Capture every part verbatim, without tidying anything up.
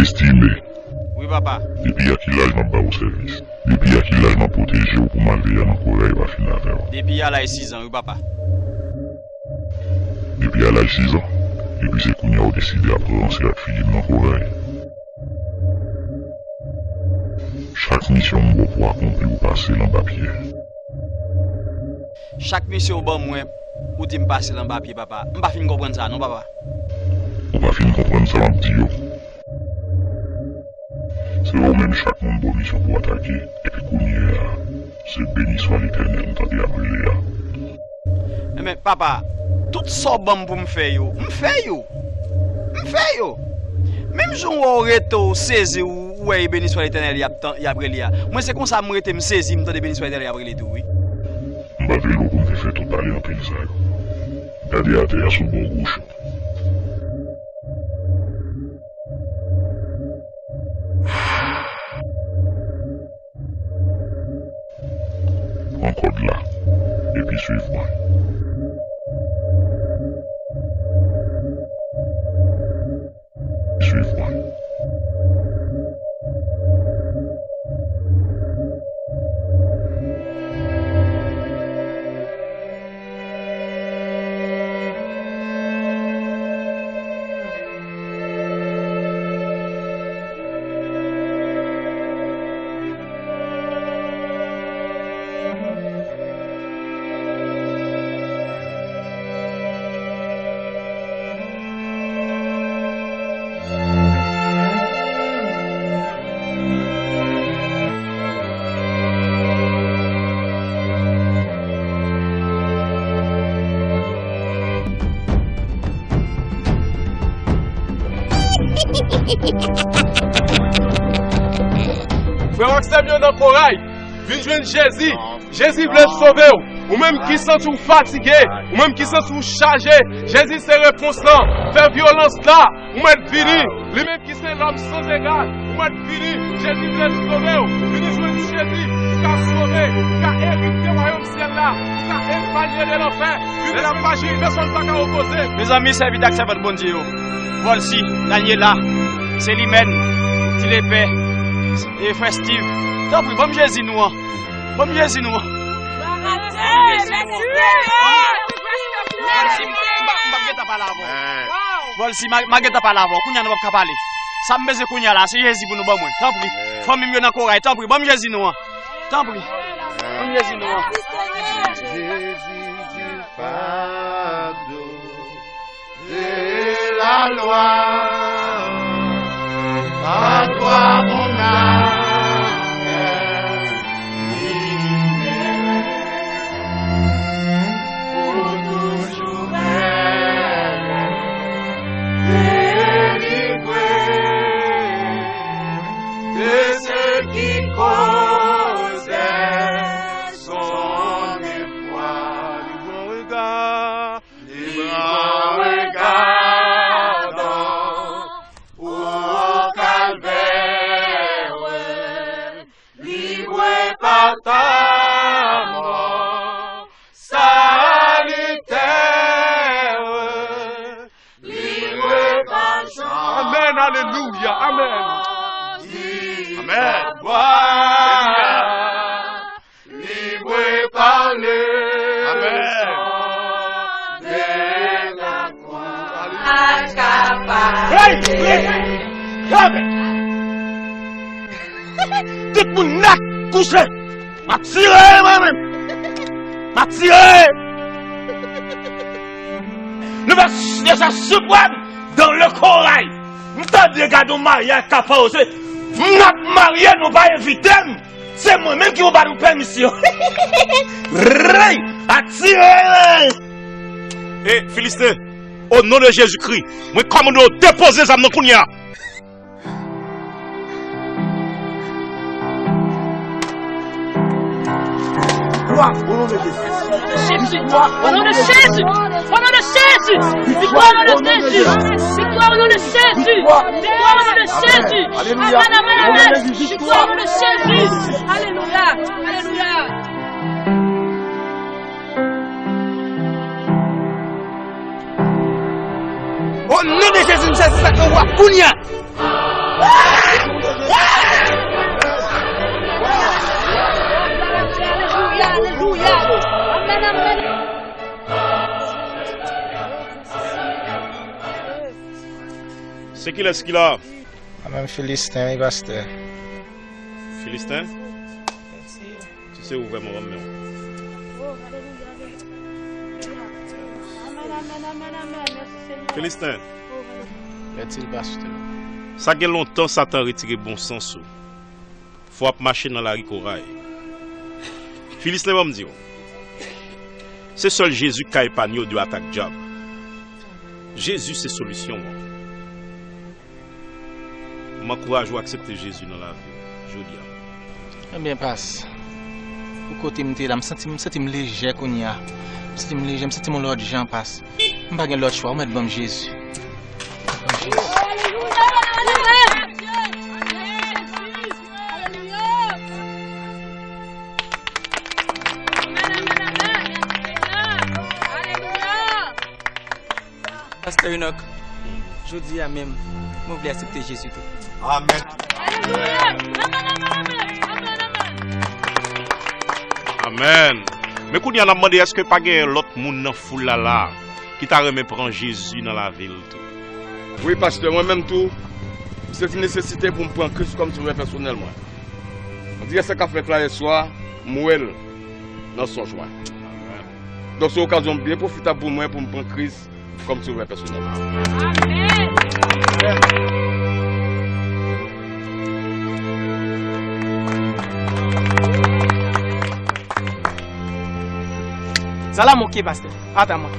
Estime. Wi, papa. Depi a ki laj m ap ba w sèvis? Depi a ki laj m ap pwoteje w pou malveyan nan koray pa fini avè w? Depi a laj sizan, wi, papa. Depi a laj sizan? Epi se kounye a w deside ap ranse ak figi m nan koray? Chak misyon m ba w pou w akonpli, ou pase l anba pye. Chak misyon w ban mwen, ou di m pase l anba pye, papa. M pa fin konprann sa non, papa. Ou pa fin konprann sa m ap di yo? Se ou menm chak moun ba w misyon pou w atake, epi kounye a, se beni swa Letènèl m tande y ap rele a. Enben, papa, tout sa w ban m pou m fè yo, m fè yo. M fè yo. Menm jan w wè w rete w sezi, w wè e beni swa Letènèl y ap tan-, y ap rele a. Mwen, se konsa m rete, m sezi, m tande beni swa Letènèl y ap rele tou, wi. M pa vle w pou m te fè tout pale anpil sa yo. Gade atè a sou bò goch ou. Pran kòd la, epi swiv mwen. Swiv mwen. Frè Maxime yo nan koray, vin jwenn Jezi. Jezi vle sove w. Ou menm ki santi w fatige, ou menm ki santi w chaje, Jezi se repons lan. Fè vyolans la, ou mèt vini. Li menm ki se lòm san egal, ou mèt vini. Jezi vle sove w. Vini jwenn Jezi, ou ka sove, ou ka erite wayòm syèl la, ou ka epanye de lanfè. Vini jwenn Jezi, pèsonn pa ka opoze. Mezanmi, sèvitè ak sèvant Bondye yo, Volcy, Daniela, Selimèn, Ti Lepè, e frè Steve, tanpri, ban m Jezi nou an. Ban m Jezi nou an. Ban m Jezi nou an. Volcy, m ap, m ap gentan pale avè w. Volcy, m a, m a gentan pale avè w. Kounye a nou p ap ka pale. Sa m bezwen kounye a la, se Jezi pou nou ban mwen. Tanpri. Fanmi m yo nan koray. Tanpri, ban m Jezi nou an. Tanpri. Ban m Jezi nou an. Jésus du fardeau de la loi, à toi mon âme est libérée, pour toujours elle est délivrée de ce qui causait son effroi. Libre regard, libre regard au calvaire, libre par ta mort salutaire, libre par Jean. Amen, alelouya, amen. Amen. Libre par le sang de la croix. Hey, hey, hey. Tout moun nèt kouche. M ap tire mwen menm. M ap tire. Nou va deja siprann dans le corail. M tande gade yon maryaj k ap poze. M ap marye, nou pa envite m. Se mwen menm ki pou ba nou pèmisyon. Rey! Atire! E Filisten, o non de Jezikri, mwen kòmande w depoze zam nan kounye a. Gloire au nom de Jésus. Jésus. Au nom de Jésus. Au nom de Jésus. Victoire au nom de Jésus. Victoire au nom de Jésus. Victoire au nom de Jésus. Alléluia. Amen, amen, amen. Victoire au nom de Jésus. Alléluia. Alléluia. O non de Jezi, m sezi sa nan ou a kounye a. Alelouya, alelouya. Amèn, amèn. Se kilès ki la? Mwen menm Filisten, wi, pastè. Filisten? Si se ou vrèman, ban m men w. Filisten. Lètil pastè. Sa gen lontan Satan retire bon sans ou. Fò w ap mache nan lari koray. Filisten, ban m di w. Se sèl Jezi k ka epanye w de atak dyab. Jezi se solisyon an. M ankouraje w aksepte Jezi nan lavi w jodi a. Ebyen, pas, pou kote m te la, m santi, m santi m lejè kounye a. M santi m lejè, m santi m yon lòt jan, pas. M pa gen lòt chwa, ou mèt ban m Jezi. Ban m Jezi. Pastè Enoch, jodi a menm, mwen vle aksepte Jezi tou. Amèn. Amèn. Men kounye a n ap mande, èske pa gen lòt moun nan foul la la ki ta renmen pran Jezi nan lavi l tou? Wi, pastè, mwen menm tou, m santi nesesite pou m pran Kris kòm sovè pèsonèl mwen. Andirèk sa k ap fèt la yèswa, m wè l nan sonj mwen. Donk, se okazyon byen pwofitab pou mwen pou m pran Kris kòm sovè pèsonèl. Amèn. Salam, ok, pastè. Attends-moi.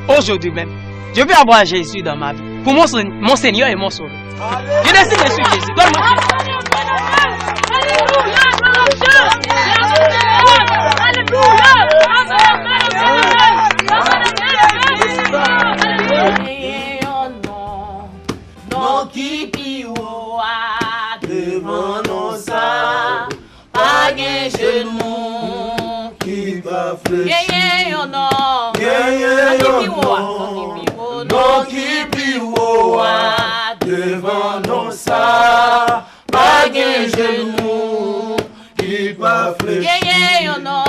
Aujourd'hui même, je veux avoir Jésus dans ma vie. Pour mon, Sen- mon Seigneur et mon Sauveur. Je décide de suivre Jésus. Donne-moi Jésus. Genyen yon non, non ki pi wo a devan non sa. Pa gen jenou ki pa flechi. Genyen yon non, non ki pi wo a, non ki pi wo a devan non sa. Pa gen jenou ki pa flechi. Genyen yon non,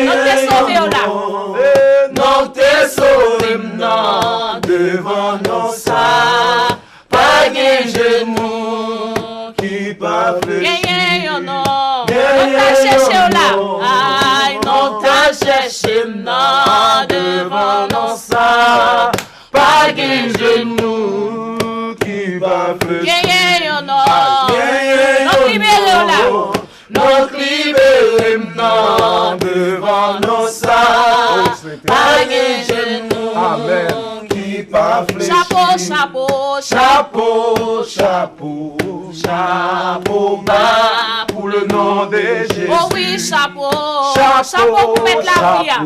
non te sove w la. Non te sove m nan devan non sa. Pa gen jenou ki pa flechi. Genyen yon non, non ta chèche w la. Ay, non ta chèche m nan devan non sa. Pa gen jenou ki pa flechi. Genyen yon non, non k libere w la. Non k libere m nan devan non sa. Pa gen jenou ki pa flechi. Chapo, chapo, chapo, chapo, chapo ba pou le non de Jezi. O wi, chapo, chapo pou mèt lavi a.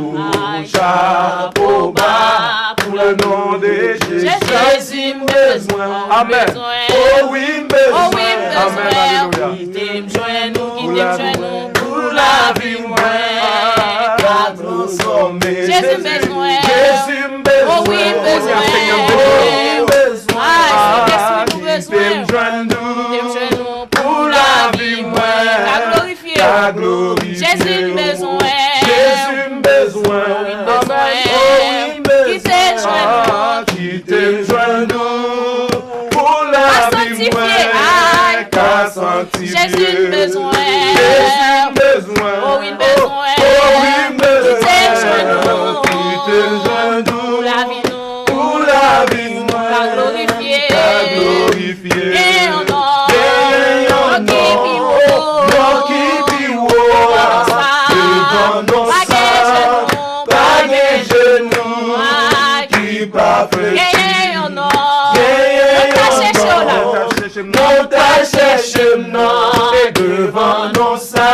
Chapo ba pou le non de Jezi. Jezi m bezwen, amèn, bezwen. O wi m bezwen, amèn, alelouya. Kite m jwenn ou, kite m jwenn ou pou lavi mwen ka transfòme. Jezi m bezwen, Jezi m bezwen, o wi m bezwen, o wi m bezwen. Ay, Sentespri nou bezwen, kite m jwenn ou pou lavi mwen ka glorifye. Jezi m bezwen, Jezi m bezwen, o wi m bezwen, kite m jwenn ou, kite m jwenn ou pou lavi mwen ka sanktifye. Jezi m bezwen, Jezi m bezwen, o wi m bezwen, o wi m bezwen, kite m jwenn ou, kite m jwenn ou pou lavi nou, pou lavi mwen ka glorifye, ka glorifye. Gen yon non, gen yon non ki pi wo, non ki pi wo a devan non sa. Pa gen jenou ki pa flechi. Genyen yon non, non ta chèche w la. Non ta chèche m nan devan non sa.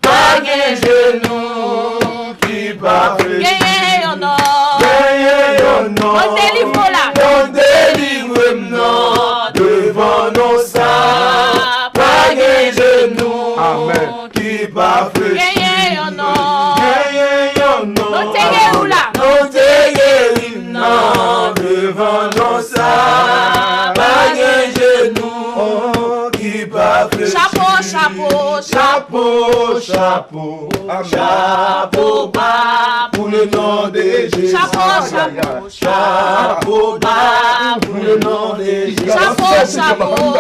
Pa gen jenou ki pa flechi. Genyen yon non, genyen yon non, non delivre w la. Non delivre m nan devan non sa. Pa gen jenou, amèn, ki pa flechi. Genyen yon non, genyen yon non, non te geri w la. Non te geri m nan Chapeau, chapeau, chapeau bas pour le nom de Jésus. Chapeau, chapeau, chapeau bas pour le nom de Jésus. Chapeau, chapeau,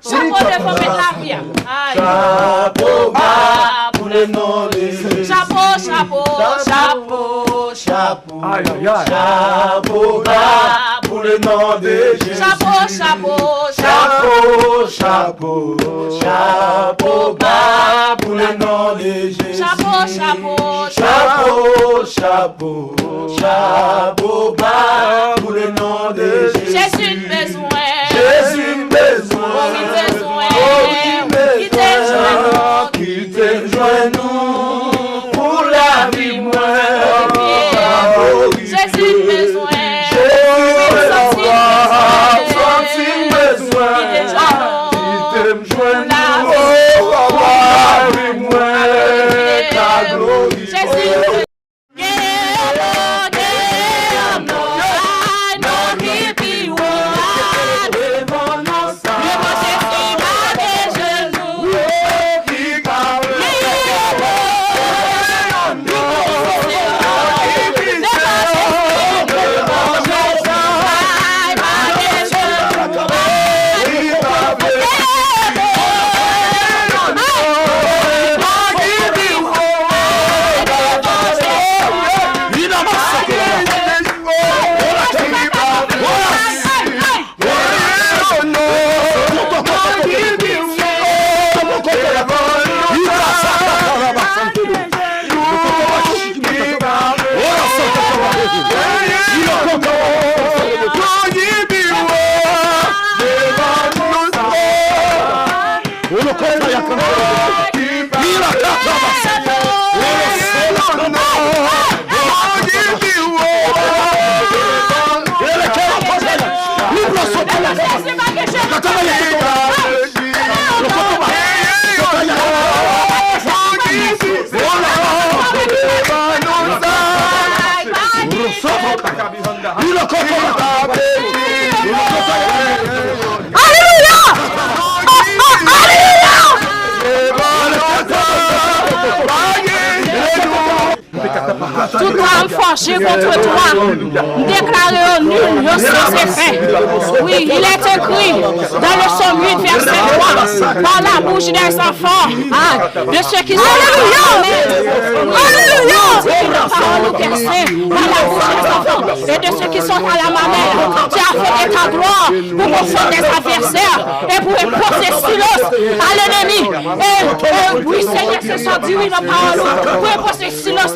chapeau devan met lavi a. Ay. Chapeau bas pour le nom de Jésus. Chapeau, chapeau, chapeau, chapeau. Aïe, aïe, aïe. Chapeau bas pour le nom de Jésus. Chapeau, chapeau, chapeau, chapeau, chapeau bas pour le nom de Jésus. Chapeau, chapeau, chapeau, chapeau, chapeau bas pour le nom de Jésus. Jezi n bezwen. Jezi n bezwen. Ou ki bezwen. Ou ki bezwen. Ki te jwenn nou. Ki te jwenn nou. Pou lavi mwen. Jezi m bezwen. Jezi m bezwen. Santi m bezwen. Kite m jwenn ou. Kite m jwenn ou. Pou lavi mwen ka glorifye. Jezi m bezwen. Gen yon non, gen yon non, ay, non ki pi wo, ay, devan non sa. Devan Jezi pa gen jenou. Alelouya! Oh, oh, alelouya! Toute arme forgée contre toi, m deklare yo nil, yo sans effet. Oui, il est écrit dans le psaume huit, verset trois, par la bouche des enfants, hein, de ceux qui sont dans la promesse. Alelouya! Alelouya! Pawòl ou versé par la bouche des enfants et de ceux qui sont à la mamelle. Tu as fait de ta gloire pour confondre les adversaires et pour imposer silence à l'ennemi. Et, et oui, Seigneur, c'est ça, dis oui, dans parole, pour imposer silence